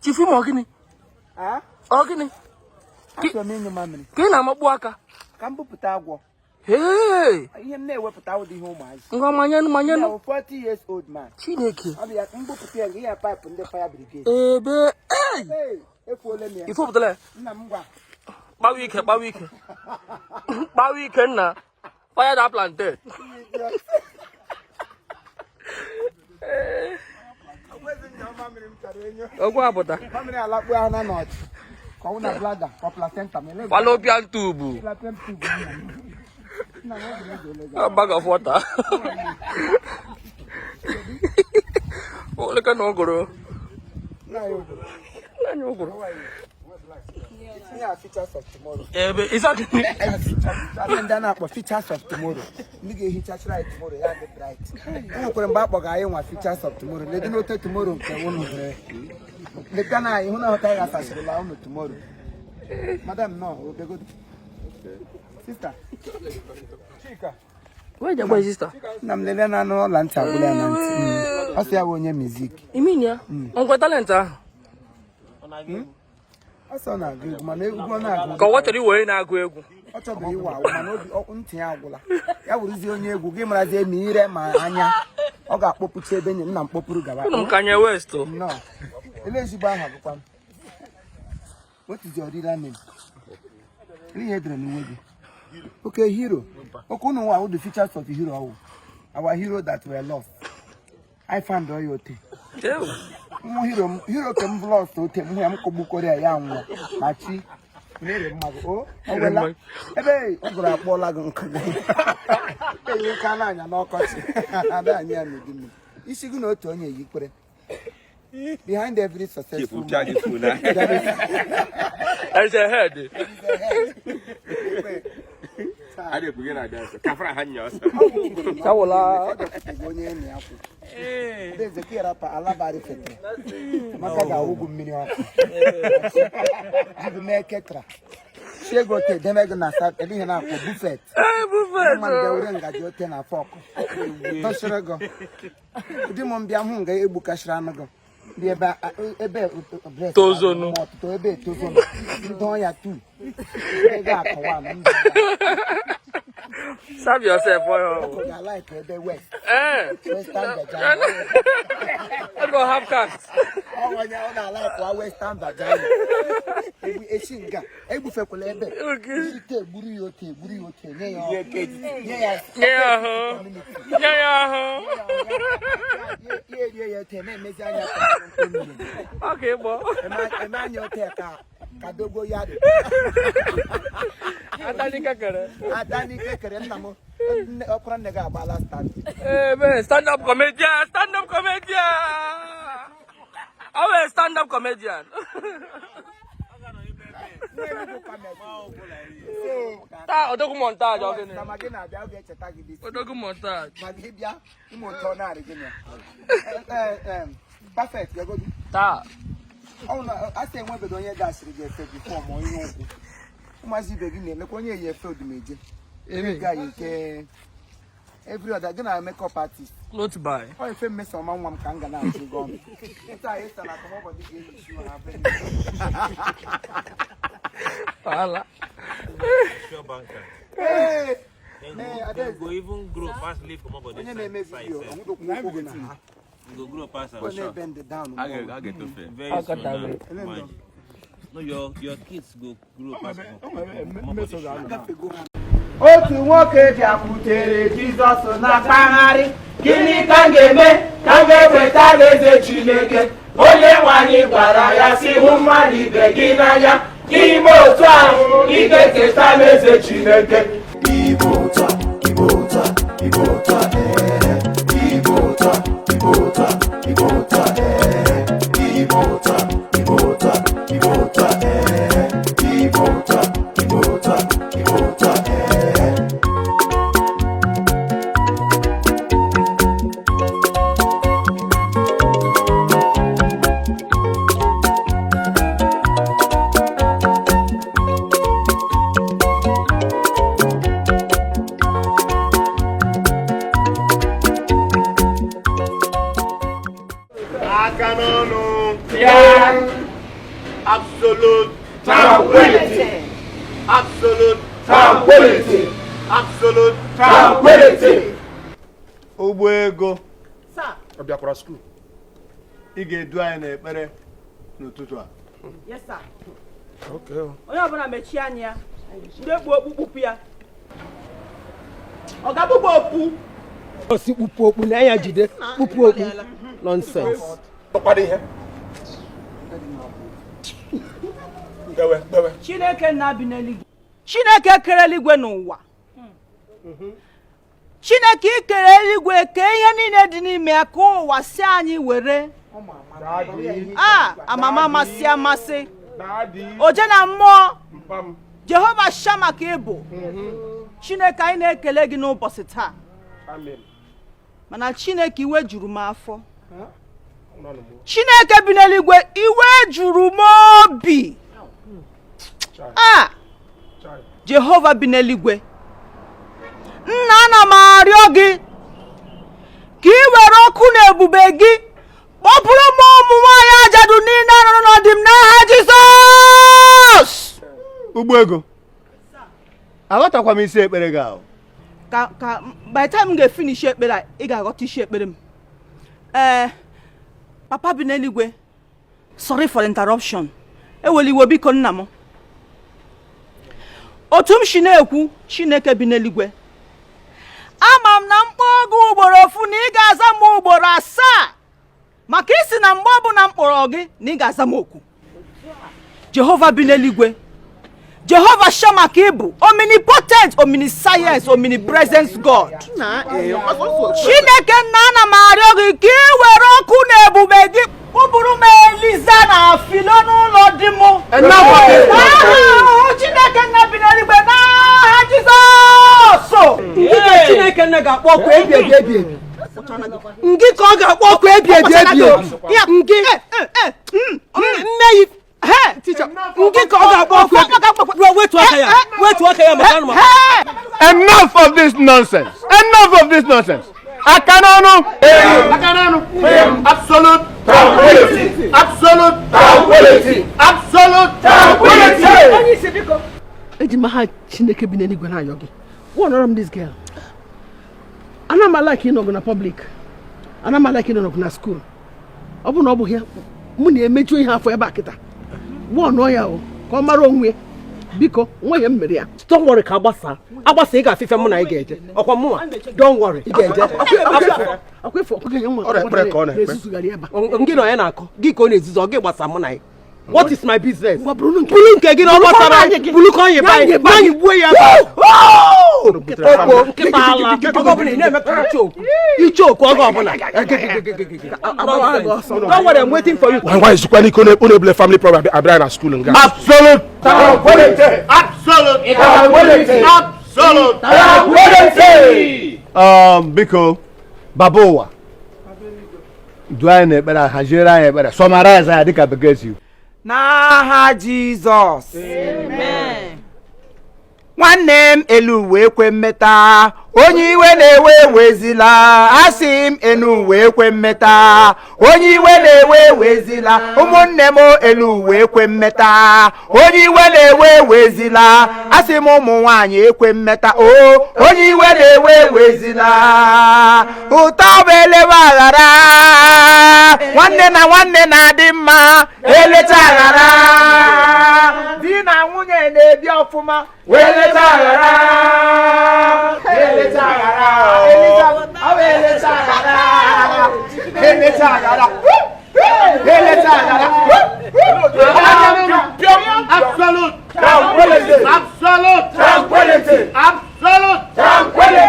Chief Imo, ọ gịnị? Ọ gịnị? Achọrọ m ịnyụ mamịrị. Ka ị na-amakpu aka. Ka m bupụta agwọ. Hey! Ihe m na-ewepụta ụdị ihe ụmụazị. Ngwa manyenụ manyenụ. Ya 40 years old man. Chineke. Ọ bụ ya m bupụta ya ihe pipe ndị fire brigade. Ebe ei! Hey, efuola m ya. Ifopụtala ya. Nna m gwa. Kpawa ike, kpawa ike. Kpawa ike nna. Fire that plantain. Okwu apụta. Mamịrị alakpu ahụ na nọọchị. Ka ọ wụ na bladder, ka ọ placenta m. Ele Fallopian tube. placenta tube nna m. Nna m oge na-eji ole gị. A bag of water. Oleka na ụgụrụ. Nna ya ogoro. Nna ya ụgụrụ. Ihe a features of tomorrow. Ebe ịsa gịnị? Ihe ndị a na-akpọ features of tomorrow. Ndị ga-ehichachara anyị tomorrow ya dị bright. E nwekwara mgbe a kpọga anyị nwa features of tomorrow. Ledu n'ote tomorrow nke unu dere. Leta na anyị hụ na ọta anyị ghasachirila unu tomorrow. Madam nọ obegodo. Sister. Chika. Wee jekwa sister. Nna m lelee na anụ ọla ntị agwụla ya na ntị. Ọ sị ya bụ onye music. Imi ya. Ngwa talent ahụ. Ọ sị ọ na-agụ egwu mana egwu ọ na-agụ. Ka ọ chọrọ iwe onye na-agụ egwu. Ọ chọburu ịwa awụ mana obi ntị ya agwụla. Ya wụrụzie onye egwu gị marazie ma ire ma anya. Ọ ga-akpọpụcha ebe nye nna m kpọpụrụ gaba. Ụnụ m Kanye West o. Nnọọ. Ele ezigbo aha bụkwa m. What is your real name? Ele ihe edere n'uwe gị. Okay, hero. Okay, unu nwa the features of hero ọwụ. Our hero that were lost. I found all your thing. Mụ hero m hero ke m lost ote m hụ ya m kọgbukọrọ ya ya nwụọ ma chi na-ere mmadụ o ọ gwela ebe ọ gụrụ akpọọla gị nkụ eyi nka na-anya n'ọkọchị ada anyị ya n'udu mmiri isi gị na otu onye yikwere behind every successful man There is a head. Chawụla. onye enyi ya kwụ adaeze ka ịrapa alabari fetere maka ga-awụgwu mmiri ọkụ jibu mee ketra si ego ote deme gị na sa ebe ihe na-akpọ buffet Ee, buffet. mma mbịa were ngaji ote na fork dọsịrị gị ụdị m mbịa hụ nga egbukashịrị anụ gị ndị ebe ebe breast Tozonu. ọtụtụ ebe etozonu ndị ọya tu ego akọwa m ndị Serve yourself. ọkụ ga-alaik ebe west Eh. western vagina. Let's go half caste. Ọ onye ọ na-alaikwa western vagina. Egbu echi nga egbufekwala ebe ite egburu ya ote egburu ya ote nye ya ọkụ. Nye ya Nye ya ahụ. Nye ya ahụ. Ya erie ya ote na-emezi anya ka mmiri. Ọ ka ịgbọ. Eme anya ote ka ka dogo ya dị. Atani kekere. Ada n'ike kere nna m ọkwara nne gị agbala stand. Ebe stand up comedian, stand up comedian. Ọ bụ stand up comedian. Taa odogwu montage ọ gịnị? Na ma gị na-abịa ọ ga-echeta gị dị. Odogwu montage. Ma gị bịa ịmụ otu ọ na-arị gị na. Perfect gagodu. Taa. Ọ na a sị enwebeghị onye gasịrị gị efe before ma ihe ụkwụ. Ụmụazị ibe gị na-emekwa onye yi efe odumeje. Ebe ga nke every other gị na makeup artist. Close by. Ọ efe mmeso ọma nwa m ka m ga na-achụ gị ọnụ. Taa ịsa na akọmọbọdị ga-eyi ha be. Ala. Ee, Then go even grow pass leaf comot for onye this na-eme side vidiyo sef. ọnwụdokwu ụkwụ gị na ha. You go grow pass am. Ọ na-ebend down. Very soon now. Imagine. No, your kids go grow pass comot for the shoe. Gafego ha. Otu nwoke bịakwutere Jizọs na-akpagharị. Gịnị ka m ga-eme ka m ga-eweta alaeze Chineke? Onye nwe anyị gwara ya sị hụ mmadụ ibe gị n'anya. Ime otu ahụ ị ga-eketa alaeze Chineke. Igbo ụtọ, Igbo ụtọ, Igbo ụtọ, ee. Igbo ụtọ, Igbo ụtọ, Igbo ụtọ, ee. Igbo ụtọ, Igbo ụtọ, Igbo ụtọ, ee. Igbo ụtọ, Igbo ụtọ, Igbo ụtọ, ee. Aka n'ọnụ. Absolute tranquility. Absolute tranquility. Absolute tranquility. Ụgbọ ego. Ọ bịakwara school. Ị ga-edu anyị n'ekpere n'ụtụtụ a. Yes, sir. Okay. Onye ọbụla mechie anya ya. Ndị ekpu okpu kpupu ya. Ọ ga-abụkwa okpu. Osi kpupu okpu na ya jide kpupu okpu. Nonsense. Ọkwado ihe. Gbewe, gbewe. Chineke nna bi n'eluigwe. Chineke kere eluigwe n'ụwa. Chineke ikere eluigwe kee ihe niile dị n'ime ya ka ụwa si anyị were. A amama amasị amasị. Oje na mmụọ. Jehova Shama ka ị bụ. Chineke anyị na-ekele gị n'ụbọchị taa. Mana Chineke iwe juru m afọ. Chineke bi n'eluigwe iwe juru m obi. A Jehova bi n'eluigwe. Nna ana m arịọ gị ka ị were ọkụ na ebube gị kpọpụrụ m ụmụ nwaanyị ajadu niile nọ n'ọdị m n'aha Jizọs. Ụgbọ ego. Aghọtakwa m isi ekpere gị ahụ. Ka by the time m ga-efinish ekpere a, ị ga-aghọta isi ekpere m. Ee, papa bi n'eluigwe, sorry for the interruption. Ewela iwe biko nna m. Otu m si na-ekwu, Chineke bi n'eluigwe, ama m na mkpọ gị ugboro ofu na ị ga-aza m ugboro asaa, maka isi na mgbe ọbụla m kpọrọ gị na ị ga-aza m oku. Jehova bi n'eluigwe, Jehova Shama ka ị bụ, omnipotent, omniscience, omnipresence God. Chineke nna ana m arịọ gị ka ị were ọkụ na ebube gị kpụpụrụ m Eliza na Filo n'ụlọ di m. N'aha Chineke nna bi n'eluigwe, n'aha Jizọs. Ngị ka Chineke nna ga-akpọ ọkụ ebi ebi ebi ebi. Ngị ka ọ ga-akpọ ọkụ ebi ebi ebi ebi. Ngị mmeyi. Teacher, ngị ka ọ ga-akpọ ọkụ ebi. Wetu aka ya. Wetu aka ya maka anụmanụ. Enough of this nonsense. Enough of this nonsense. Aka n'ọnụ. Aka n'ọnụ. Absolute tranquility. Absolute tranquility. Absolute tranquility. Eji m aha Chineke bi n'eluigwe na-ayọ gị. Warnọrọ m this girl. Ana m alike ịnọgụ na public. Ana m alike ịnọgụ na school. Ọ bụrụ na ọ bụghị ya, mụ na-emeju ihe afọ ebe a kịta. Warnụọ ya o, ka ọ mara onwe ya. Biko, nwe ihe m mere ya. Don't worry ka agbasa agbasa ị ga-afịfịa mụ na ị ga-eje ọkwa mụnwa. Don't worry, ị ga-eje. Akwa efu ọkụkọ ya nwa Ọ na-ekpere ka ọ na-ekpe. na-ezuzugharị ebe a. Ngị na onye na-akọ gị ka ọ na-ezuzu ọ gị gbasa mụ na ya. What is my business? Ngwa bụrụ nke Bulu nke gị na ọ Bulu gbasara anyị gị. bulu ka onye be anyị Ya be anyị gbuo ya okpo nkịta ala oge ọbụla ị na-eme ka ichoku ichoku oge ọbụla. Don't worry, I'm waiting for you. Nwa ezukwa n'ike ọ na-ebule family problem abịa na school nga. Absolute Tranquility. Absolute tranquility. Absolute tranquility. Biko, baba ụwa. Duo anyị n'ekpere a, haziere anyị ekpere. Summarize ya dịka bekee si. N'aha Jizọs. Nwanne m elu uwe ekwe mmeta, onye iwe na-ewe ewezila. Asị m elu uwe ekwe mmeta, onye iwe na-ewe ewezila. Ụmụnne m elu uwe ekwe mmeta, onye iwe na-ewe ewezila. Asị m ụmụ nwaanyị ekwe mmeta o, onye iwe na-ewe ewezila. Ụtọ bụ elewe aghara, nwanne na nwanne na-adị mma, elecha aghara. Di na nwunye na-ebi ọfụma, elecha aghara. Elecha aghara, ọ bụ elecha aghara, elecha aghara, elecha aghara.